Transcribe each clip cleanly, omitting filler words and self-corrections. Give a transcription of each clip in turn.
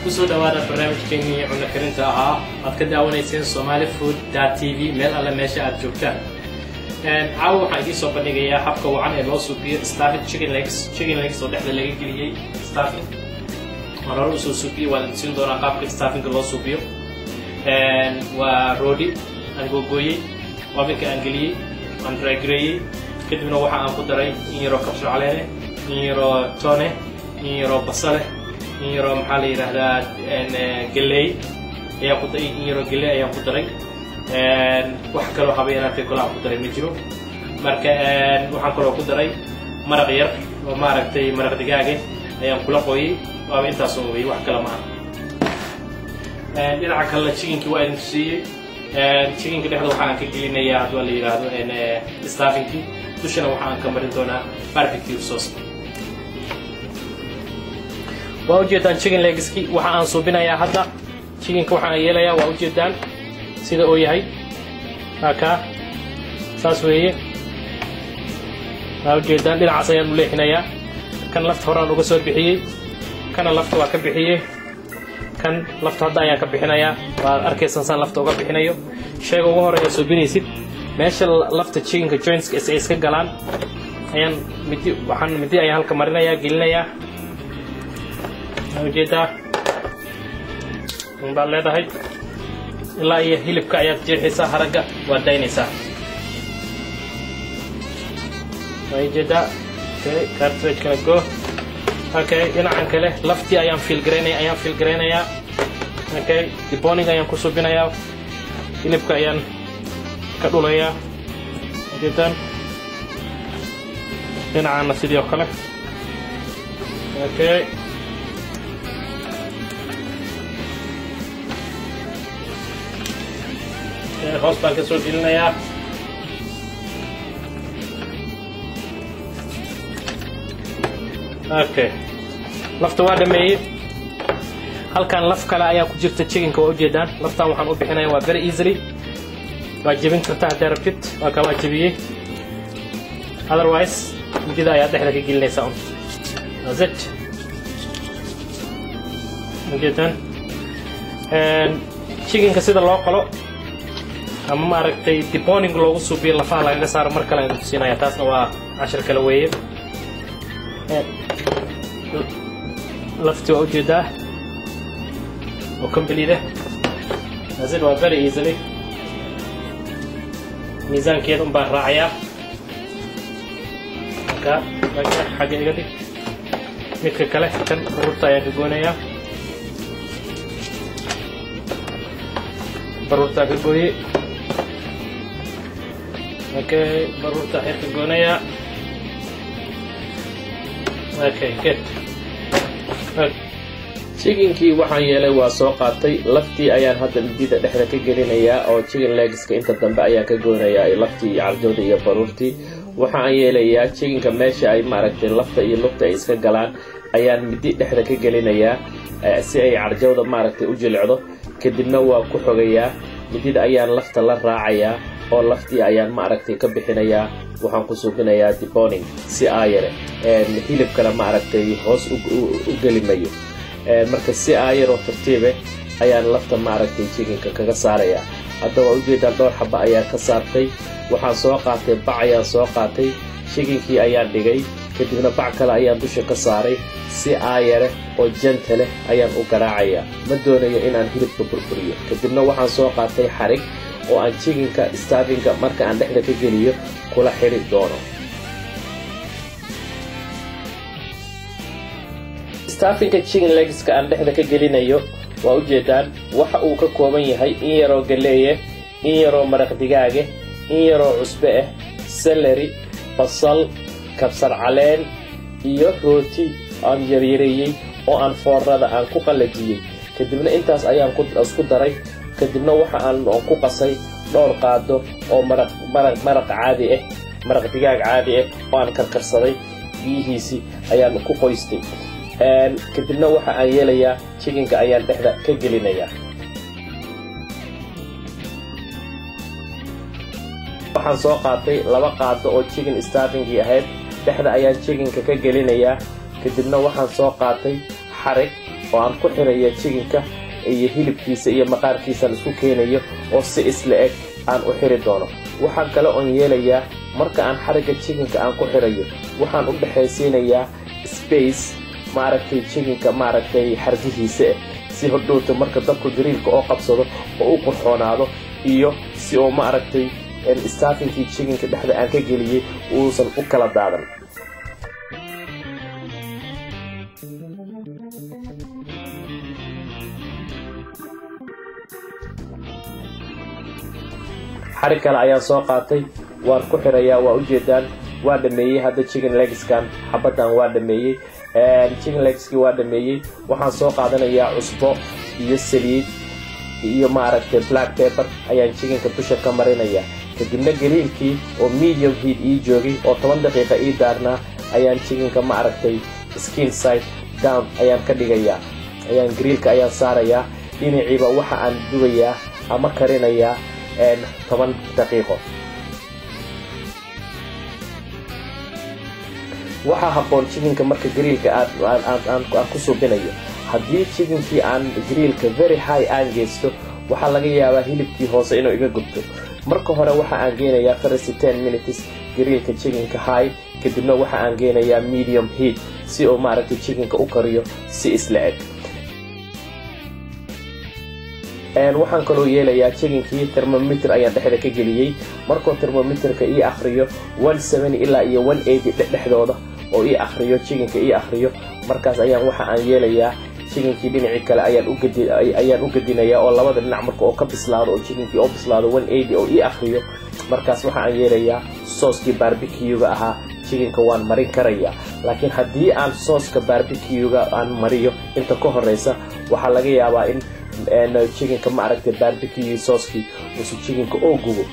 Kusoo dhawaada barnaamijkeenii cunno karinta ahaa aad ka daawanayseen Somali Food TV meel alle meesha aad joogtaan. Caawa waxaan idiin soo bandhigayaa habka wacan ee loo suubiyo stuffed chicken legs, chicken legs oo dhexda laga geliyey stuffing. Waan hore usoo suubiyey, waan idin siin doonaa qaabka stuffinga loo suubiyo. Waa roodhi aan googooyey, ovenka aan geliyey, aan dry gareeyey, kadibna waxa aan ku daray in yaroo kabsar caleene, in yaroo toone, in yaroo basale, in yaroo maxaa la yidhaahdaa galley ayaan ku, in yaroo galley ayaan ku daray. Wax kaloo haba yaraatee kole aan ku daray ma jiro. Marka waxaan kaloo ku daray maraq yar oo maaragtay maraq digaage ayaan kula qooyey, waaba intaasoo weye, wax kale ma aha. Dhinaca kalena chickenkii waa idin tusiiyey. Chickenka dhexda waxa aan ka gelinayaa haddii la yidhaahdo stuffinkii, dushana waxa aan ka marin doonaa barbecue sauce. Waa ujeedaan chicken legski waxa aan suubinayaa hadda. Chickenka waxa aan yeelayaa waa ujeedaan sida uu yahay, waa kaa saas weeye. Waa ujeedaan dhinacaas ayaan u leexinayaa. Kan lafta horaan uga soo bixiyey, kana lafta waa ka bixiyey, kan lafta hadda ayaan ka bixinayaa. Waad arkaysaan saan lafta uga bixinayo. Shayga ugu horeeya suubinaysid meesha lafta chickenka jointska ay iska galaan ayaan midi, waxaan midi ayaan halka marinayaa, gelinayaa. Waa ujeedaa baad leedahay ilaa iyo hilibka ayaad jeexaysaa, haragga waad daynaysaa. Waa ujeedaa. Okay, cartridge-kana go. Okay, dhinacan kale laftii ayaan fiil garaynaya, ayaan fiil garaynayaa. Okay, deboning ayaan ku subinayaa, hilibka ayaan ka dhulayaa. Ujeedaan dhinacaana sidii oo kale. Okay, hoos baan ka soo gelinayaa. Okay, lafta waa dhameeyey. Halkan laf kale ayaa ku jirta chickenka, waa ujeedaan. Laftan waxaan u bixinaya waa very easily, waa jebin kartaa haddaa rabtid, waa kaa waa jebiyey. Otherwise midida ayaa dhexda ka gelinaysaa un. That's it. Ujeedaan chickenka sida loo qalo ama maaragtay deboning loogu suubiyo, lafaha lagaga saaro, mar kale ayaan tusinaya, taasna waa cashir kale weeye. Lafti waa ujeedaa oo complete. That's it, waa very easily. Miisaankeeda un baan raacayaa. Marka xagga iga dhig midka kale, kan baruurta ayaan ka goonayaa, baruurtaa ka gooyey. Okay, baruurta ayaan ka goonayaa. Okay, good. Chickenkii waxaan yeelay waa soo qaatay laftii ayaan hadda midida dhexda ka gelinayaa oo chicken legska inta dambe ayaan ka goonayaa, laftii iyo carjowda iyo baruurtii. Waxa aan yeelayaa chickenka meesha ay maaragtay lafta iyo lugta ay iska galaan ayaan midi dhexda ka gelinayaa si ay carjowda maaragtay u jilicdo. Kadibna waa ku xogayaa, midida ayaan lafta la raacayaa oo laftii ayaan maaragtay ka bixinayaa. Waxaan ku suubinayaa deboning si aayare, hilibkana maaragtay hoos u gelimayo. Marka si aayaroo tartiibe ayaan lafta maaragtay chickenka kaga saarayaa. Hadda waa ujeedaan dhowr xaba ayaan ka saartay. Waxaan soo qaatay bac ayaan soo qaatay, chickenkii ayaan dhigay, kadibna bac kale ayaan dusha ka saaray. Si aayare oo janta leh ayaan u garaacayaa, ma doonayo inaan hilibka burburiyo. Kadibna waxaan soo qaatay xarig oo aan chickenka stuffinga marka aan dhexda ka geliyo kula xidhi doono. Stuffinga chicken legska aan dhexda ka gelinayo waa ujeedaan waxa uu ka kooban yahay in yaroo galeeye, in yaroo maraq digaage, in yaroo cusbe ah, celery, basal, kabsar caleen iyo rooti aan yaryareeyey oo aan foornada aan ku qalajiyey. Kadibna intaas ayaan isku daray. Kadibna waxa aan ku qasay dhowr qaado oo maraq maraq maraq caadi ah, maraq digaag caadi ah oo aan karkarsaday biyihiisii ayaan ku qoystay. Kadibna waxa aan yeelayaa chickenka ayaan dhexda ka gelinayaa. Waxaan soo qaatay 2 qaado oo chicken stuffingii ahayd, dhexda ayaan chickenka ka gelinayaa. Kadibna waxaan soo qaatay xarig oo aan ku xirayo chickenka iyo hilibkiisa iyo maqaarkiisa aan isku keenayo oo si isla eg aan u xiri doono. Waxaan kale oon yeelayaa marka aan xarigga chickenka aan ku xirayo, waxaan u dhexaysiinayaa space, maaragtay, chickenka, maaragtay, xargihiisa ah, si hodhowta marka dabka grillka oo qabsado oo u qurxoonaado iyo si oo, maaragtay, stuffingkii chickenka dhexda aan ka geliyey uusan u kala daadan. Xarig kale ayaan soo qaatay, waan ku xirayaa. Waa ujeedaan, waa dhameeyey hadda chicken legskan, xabadan waa dhameeyey, chicken legskii waa dhameeyey. Waxaan soo qaadanayaa cusbo iyo saliid iyo, maaragtay, black pepper ayaan chickenka dusha ka marinayaa. Kadibna grillkii oo medium heat ii joogay oo 10 daqiiqa ii daarnaa ayaan chickenka, maaragtay, skin side down ayaan ka dhigayaa, ayaan grillka ayaan saarayaa. Dhinaciiba waxa aan dubayaa ama karinayaa 10 daqiiqo. Waxaa habboon chickenka marka grillka aan ku suubinayo, haddii chickenkii aan grillka very high aan geysto, waxaa laga yaabaa hilibkii hoose inuu iga gubto. Marka hore waxa aan geenayaa first 10 minutes grillka chickenka high, kadibna waxa aan geenayaa medium heat si uu, maaragtay, chickenka u kariyo si isla eg. Waxaan kaloo yeelayaa chickenkii thermometer ayaan dhexda ka geliyey. Markuu thermometerka ii akhriyo 170 ilaa iyo 180 dhexdooda oo ii akhriyo, chickenka ii akhriyo, markaas ayaan waxa aan yeelayaa chickenkii dhinacii kale ayaan u gedinayaa, oo labada dhinac marka oo ka bislaado, oo chickenkii oo bislaado 180 oo ii akhriyo, markaas waxa aan yeelayaa saucekii barbecue-ga ahaa chickenka waan marin karayaa. Laakiin haddii aan sauceka barbecue-ga aan mariyo inta ka horeysa, waxaa laga yaabaa in chickenka, maaragtay, barbecue saucekii uusu chickenka oo gubo.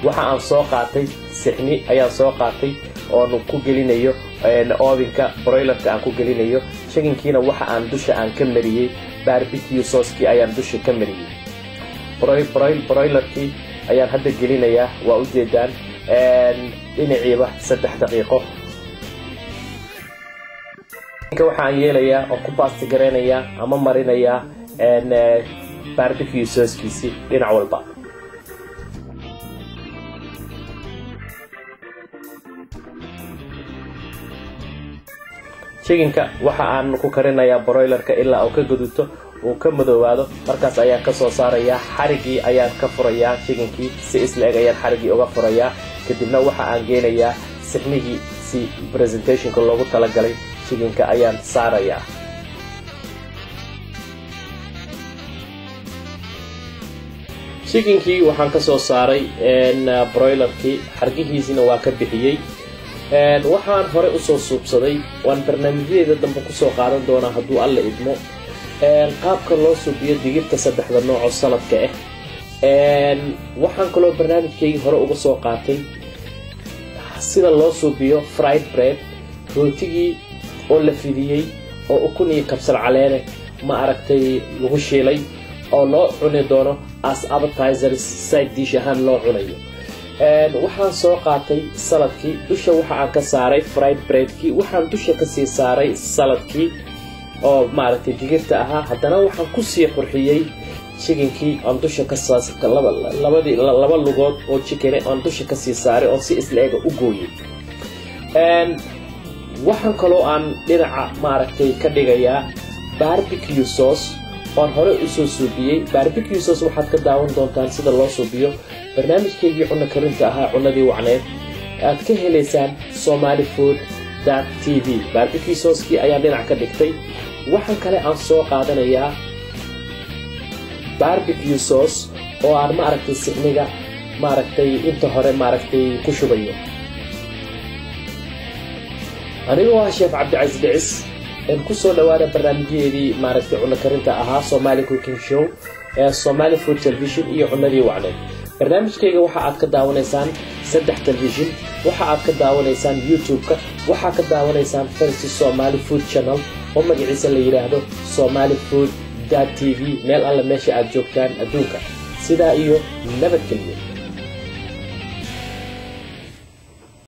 Waxa aan soo qaatay sixni ayaan soo qaatay oonu ku gelinayo ovenka, broilerka aan ku gelinayo. Chickenkiina waxa aan dusha aan ka mariyey barbecue saucekii ayaan dusha ka mariyey. Broilerkii ayaan hadda gelinayaa. Waa ujeedaan, dhinaciiba 3 daqiiqo. Waxaan yeelayaa oo ku baasti garaynayaa ama marinayaa barbecue saucekiisi dhinac walba. Chickenka waxa aan ku karinayaa broilerka ilaa uu ka guduto, uu ka madoobaado. Markaas ayaan ka soo saarayaa, xarigii ayaan ka furayaa. Chickenkii si isla eg ayaan xarigii uga furayaa. Kadibna waxa aan geenayaa sixnigii si presentationka loogu talagalay chickenka ayaan saarayaa. Chickenkii waxaan ka soo saaray broilerkii, xargihiisina waa ka bixiyey. Waxaan hore usoo suubsaday, waan barnaamijyadeeda dambe kusoo qaadan doonaa hadduu Alla idmo, qaabka loo suubiyo digirta saddexda nooc oo saladka ah. Waxaan kaloo barnaamijkaygii hore uga soo qaatay sida loo suubiyo fried bread, rootigii oo la fidiyey oo ukun iyo kabsar caleene, ma aragtay, lagu shiilay oo loo cuni doono as appetizers, side dish ahaan loo cunayo. Waxaan soo qaatay saladkii, dusha waxa aan ka saaray fried breadkii, waxaan dusha kasii saaray saladkii oo, maaragtay, digirta ahaa. Haddana waxaan kusii qurxiyey chickenkii aan dusha kalabadii laba lugood oo chicken aan dusha kasii saaray oo si isla ega u gooyey. Waxaan kaloo aan dhinaca, maaragtay, ka dhigayaa barbecue sauce oan hore usoo suubiyey. Barbecue sauce waxaad ka daawan doontaan sida loo suubiyo barnaamijkeygii cunno karinta ahaa, Cunadii Wacneed, aad ka helaysaan Somali Food TV. Barbecue saucekii ayaan dhinac ka dhigtay. Waxaan kale aan soo qaadanayaa barbecue sauce oo aan, maaragtay, sixniga, maaragtay, inta hore, maaragtay, ku shubayo. Anigoo ah Chef Cabdicasiis Dhicis, kusoo dhawaada barnaamijyadeedii, maaragtay, cunno karinta ahaa, Somali Cooking Show ee Somali Food Television iyo Cunadii Wacneed. Barnaamijkayga waxa aad ka daawanaysaan saddex telefishin. Waxa aad ka daawanaysaan YouTube-ka, waxaa ka daawanaysaan First Somali Food Channel oo magaciisa la yidhaahdo Somali Food TV, meel alle meesha aad joogtaan adduunka. Sidaa iyo nabadgelyo.